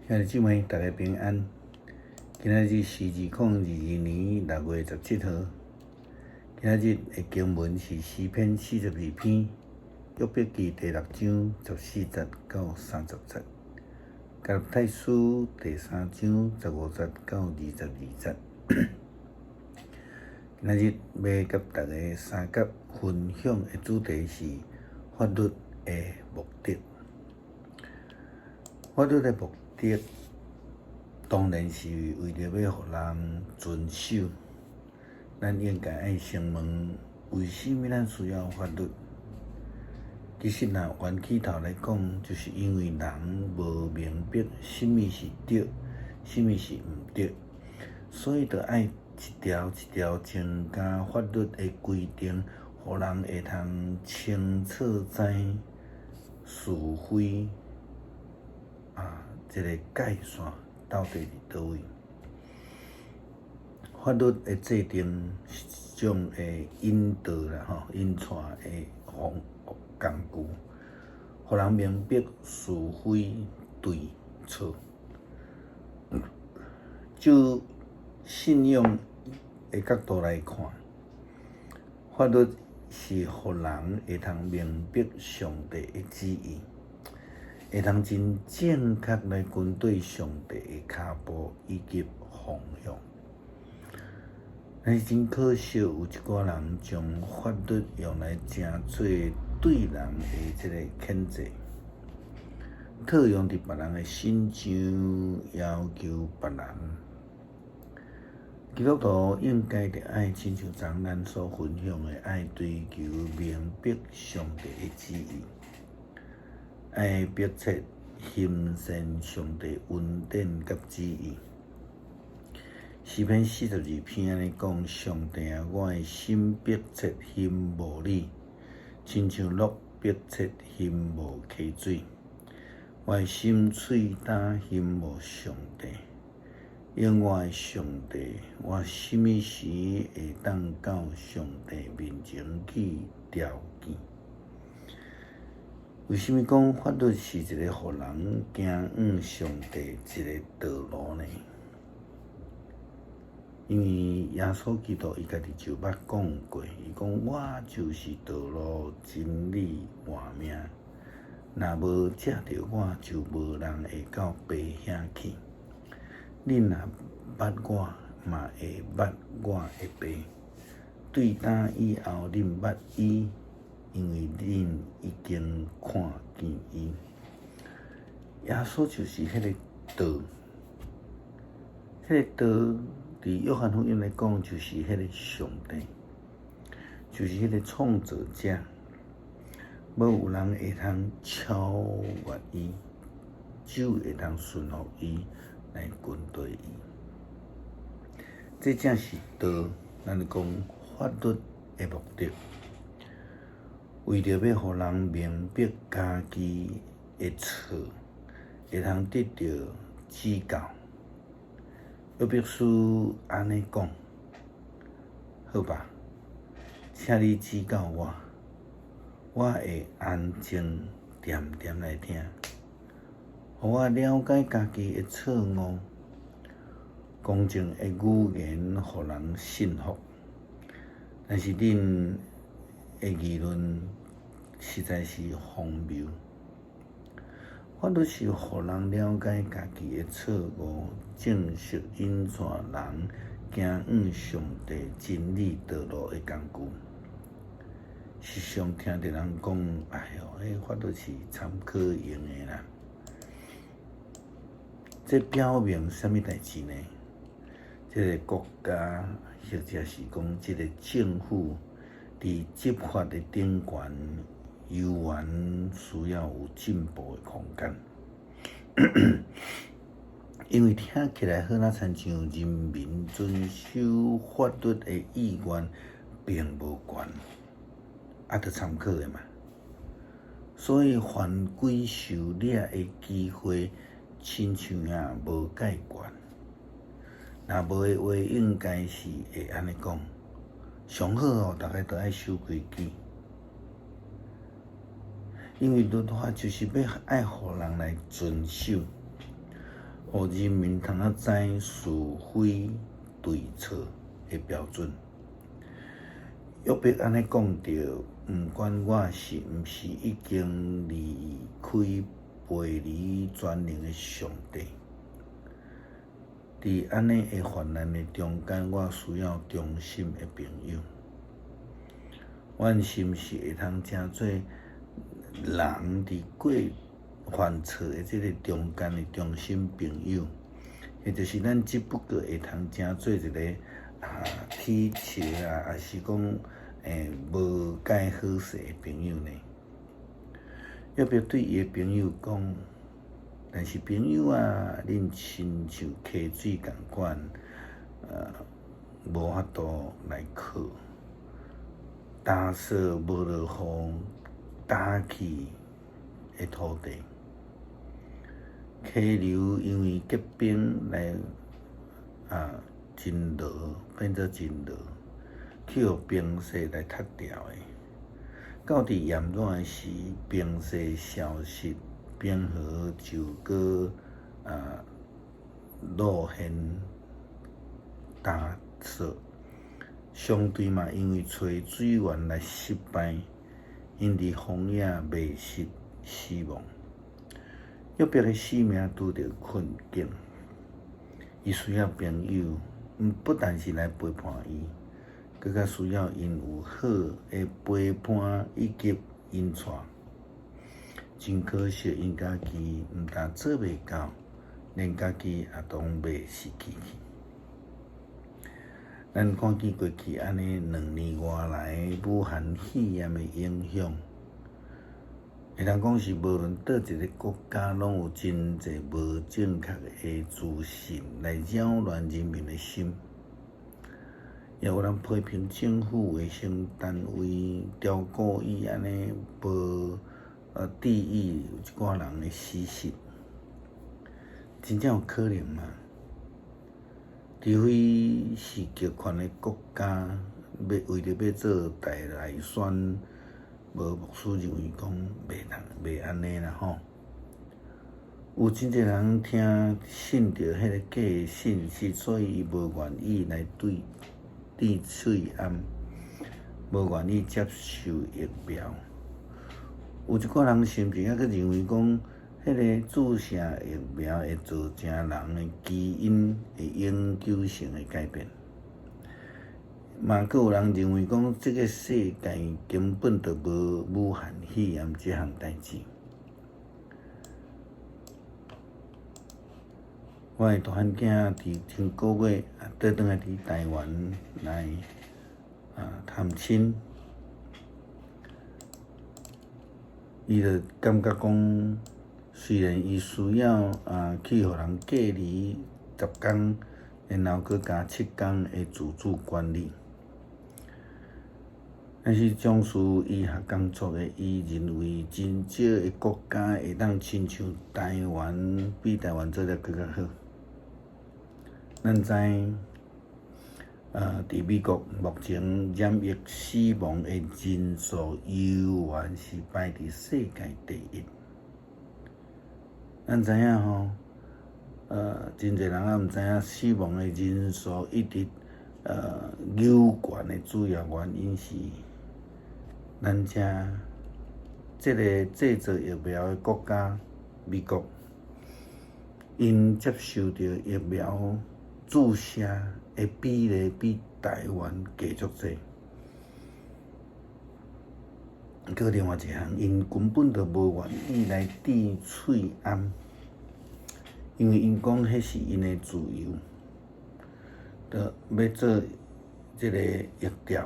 兄弟姊妹，大家平安。今仔日是2022年6月17號。今仔日的經文是詩篇42篇，約伯記第六章14節到30節，加拉太書第三章15節到22節。今仔日欲佮大家相佮分享的主題是法律的目的。法律的目的，當然是為著欲予人遵守。咱應該愛先問：為啥物咱需要法律？其實若原起頭來講，就是因為人無明白啥物是對，啥物是毋對，所以就愛一條一條增加法律的規定，予人會通清楚知是非啊，這个界線到底佇佗位。法律的制定是一種的引導啦，吼，引帶的方工具，予人明白是非對錯。就信仰的角度來看，法律是予人會通明白上帝的旨意，會通真正確來跟綴上帝的跤步以及方向。但是真可惜，有一寡人將法律用來成做對人的這个譴責，套用佇別人的身上，要求別人。基督徒應該著愛親像昨咱所分享的，愛追求明白上帝的旨意，愛迫切尋尋上帝恩典佮旨意。詩篇42篇按呢講：上帝啊，我的心迫切欣慕你，親像鹿迫切欣慕溪水。我的心喙焦欣慕上帝，永活的上帝，我啥物時會當到上帝面前去朝見？為啥物講法律是一个予人行向上帝一个道路呢？因為耶穌基督伊家己就捌講過，伊講我就是道路、真理、活命，若無藉著我，就無人會到爸遐去。恁若捌我，嘛會捌我的爸。對今以後，恁捌伊，因為恁已經看見伊。耶穌就是彼个道，彼个道。佇約翰福音來講，就是彼个上帝，就是彼个創造者，無有人會通超越伊，只有會通順服伊來跟綴伊。這正是道，咱講法律的目的，為著欲予人明白家己的錯，會通得著指教。約伯書按呢講，好吧，請你指教我，我會安靜恬恬來聽，予我了解家己的錯誤，公正的語言予人信服，但是恁的議論實在是荒謬。法律是予人了解家己的錯誤，正式引帶人行向上帝真理道路的工具。時常聽著人講：哎喲，彼法律是參考用的啦。這表明啥物代誌呢？這个國家或者是講這个政府佇執法的頂懸，猶原需要有進步的空間，因為聽起來好若親像人民遵守法律的意願並無懸，啊，著參考的嘛。所以犯規受掠的機會，親像也無蓋懸。若無的話，應該是會按呢講，上好哦，逐家都愛守規矩。因為律法就是欲愛予人來遵守，予人民通啊知是非對錯的標準。約伯按呢講著，毋管我是毋是已經離開背離全能的上帝，佇按呢的患難的中間，我需要忠心的朋友。阮是毋是會通成做人佇過犯錯的這个中間的忠心朋友，或者是咱只不過會通成做一个鐵笑啊，抑是講無解好勢的朋友呢？約伯對伊的朋友講：但是朋友啊，恁親像溪水仝款，無法度來靠。大雪無落雨，乾去的土地，溪流因為結冰來真濁，變做真濁，去予冰雪來踢掉的。到佇炎熱的時，冰雪消失，冰河就閣露現乾燥。商隊嘛，因為揣水源來失敗，𪜶佇荒野迷失死亡。約伯的生命拄著困境，伊需要朋友，不但是來陪伴伊，閣較需要𪜶有好的陪伴以及引帶。真可惜，𪜶家己毋但做袂到，連家己也當迷失去。咱看見過去按呢2年外來武漢肺炎的影響，會當講是無論佗一個國家，攏有真濟無正確的資訊來擾亂人民的心。也有人批評政府衛生單位刁故意按呢無注意有一寡人的死訊，真正有可能嗎？除非是極權的國家，欲為著欲做大內宣，無牧師認為講袂通袂按呢啦吼。有真濟人聽信著彼个假的信息，所以伊無願意來對滴喙罨，無願意接受疫苗。有一寡人甚至猶閣認為講，彼个注射疫苗會造成人的基因會永久性的改變。嘛，閣有人認為講，這个世界根本就無武漢肺炎這項代誌。我的大漢囝佇前個月倒轉來佇台灣來探親，伊就感覺講，雖然伊需要去予人隔離10工，然後閣加7工的自主管理，但是從事醫學工作的伊認為，真少的國家會當親像台灣，比台灣做得閣較好。咱知，佇美國目前染疫死亡的人數猶原是排佇世界第一。咱知影吼，真濟人猶毋知影死亡的人數一直有懸的主要原因是，咱遮這个製造疫苗的國家美國，𪜶接受著疫苗注射的比例比台灣低足濟。閣另外一項，𪜶根本就無願意來滴喙罨，因為𪜶講彼是𪜶的自由，就欲做這个疫調，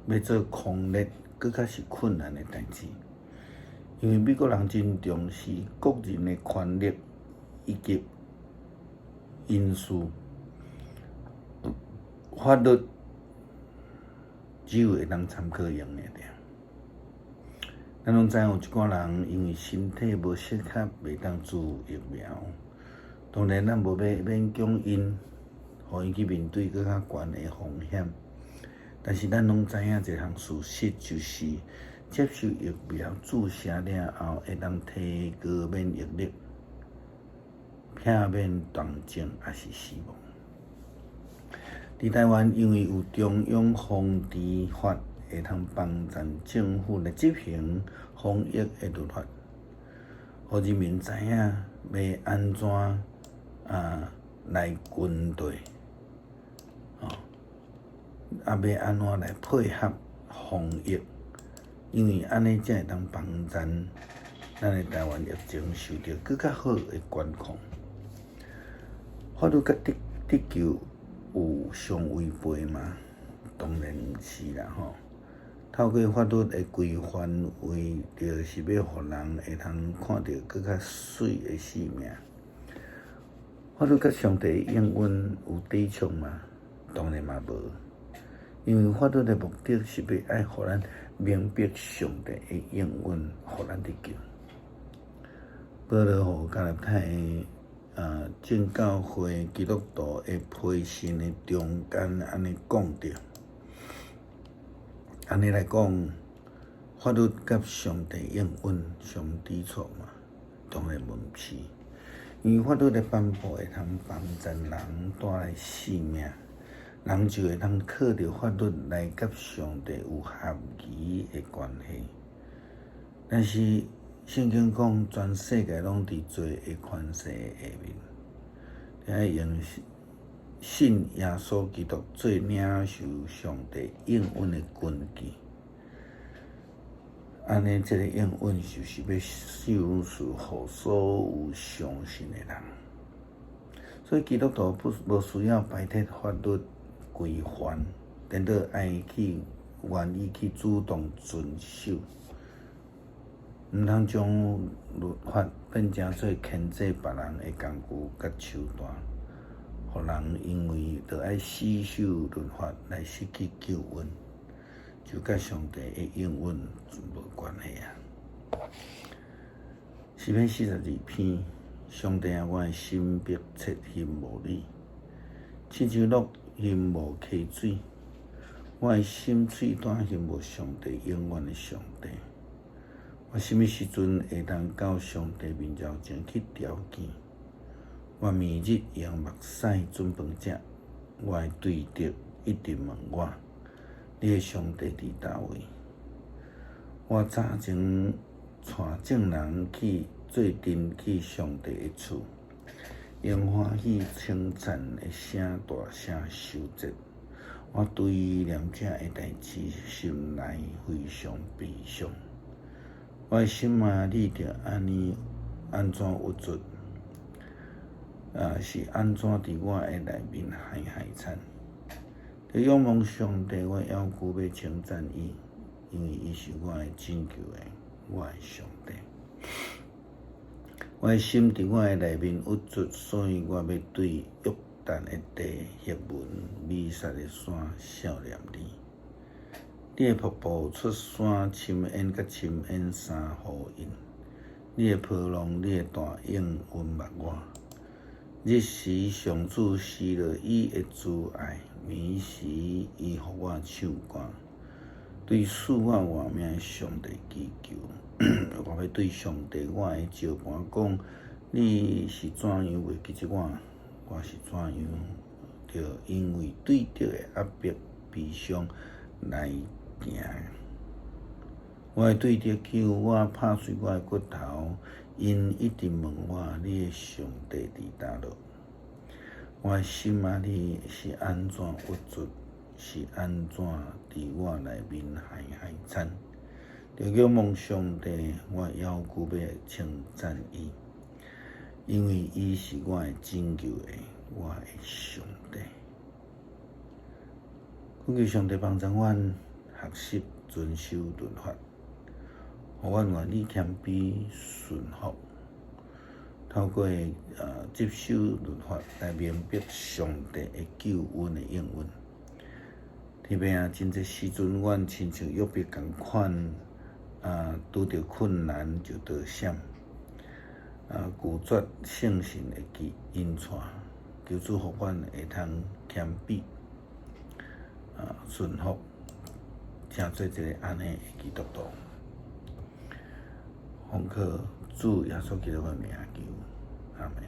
欲做抗疫，閣較是困難的代誌。因為美國人真重視個人的權利以及隱私，法律只有會當參考用的爾。咱攏知影有一寡人因為身體無適合，袂當注疫苗。當然，咱無欲勉強𪜶，予𪜶去面對閣較懸的風險。但是，咱攏知影一項事實，就是接受疫苗注射了後，會當提高免疫力。譬避免重症抑是死亡。佇台灣，因為有中央防治法會通幫贊政府來執行防疫的律法，予人民知影欲按怎來跟對，吼，欲按怎來配合防疫，因為按呢才會當幫贊咱的台灣疫情受著閣較好的管控。法律佮得救有相違背嗎？當然毋是啦吼。透過法律的規範，為著是欲予人會通看著閣較媠的性命。法律佮上帝的應允有抵觸嗎？當然嘛無。因為法律的目的是欲愛予咱明白上帝的應允，予咱得救。保羅予加拉太眾教會基督徒的批信的中間按呢講著，按呢來講，法律佮上帝應允相抵觸嗎？當然毋是，因為法律的頒布會通幫助人帶來性命，人就會通靠著法律來佮上帝有合宜的關係。但是聖經講，全世界攏佇罪的權勢下面，愛用信耶穌基督做領受上帝應允的根基。按呢，這个應允就是欲賞賜予所有相信的人。所以基督徒不無需要排斥法律規範，顛倒愛去願意去主動遵守。毋通將律法變成做牽制別人的工具佮手段，予人因為著愛死守律法來失去救恩，就佮上帝的應允無關係啊。詩篇42篇，上帝啊，我的心迫切欣慕你，親像鹿欣慕溪水，我的心喙單欣慕上帝永遠的上帝。我啥物時陣會當到上帝面頭前去調見？我暝日用目屎準飯食，我的對敵一直問我：你的上帝佇佗位？我早前帶眾人去做陣去上帝的厝，用歡喜稱讚的聲大聲守節。我對念這的代誌，心內非常悲傷。我的心啊，你著按呢按怎鬱卒？是按怎佇我的內面害害慘？著仰望上帝，我猶閣欲稱讚伊，因為伊是我的拯救的，我的上帝。我的心佇我的內面鬱卒，所以我欲對約旦的地、赫門、米薩的山想念你。你的瀑布出山，深淵佮深淵相呼應。你的波浪，你的大湧淹沒我。日時上主施落伊的慈愛，暝時伊予我唱歌。對賜我活命的上帝祈求，我欲對上帝我的石磐講：你是怎樣袂記得我？我是怎樣？著因為對敵的壓迫悲傷來行。我的對敵欺負我，拍碎我的骨頭，𪜶一直問我：你的上帝佇佗落？我的心啊，你是按怎鬱卒？是按怎佇我內面害害慘？著仰望上帝，我猶閣欲稱讚伊，因為伊是我的拯救的，我的上帝。懇求上帝幫助阮學習遵守律法，予阮願意謙卑順服，透過接受律法來明白上帝的救恩的應允。特別啊，真濟時陣，阮親像約伯仝款，拄著困難就倒閃，拒絕聖神的引帶，求主予阮會通謙卑，順服，成做一个按呢的基督徒。奉靠主耶穌基督的名求，阿門。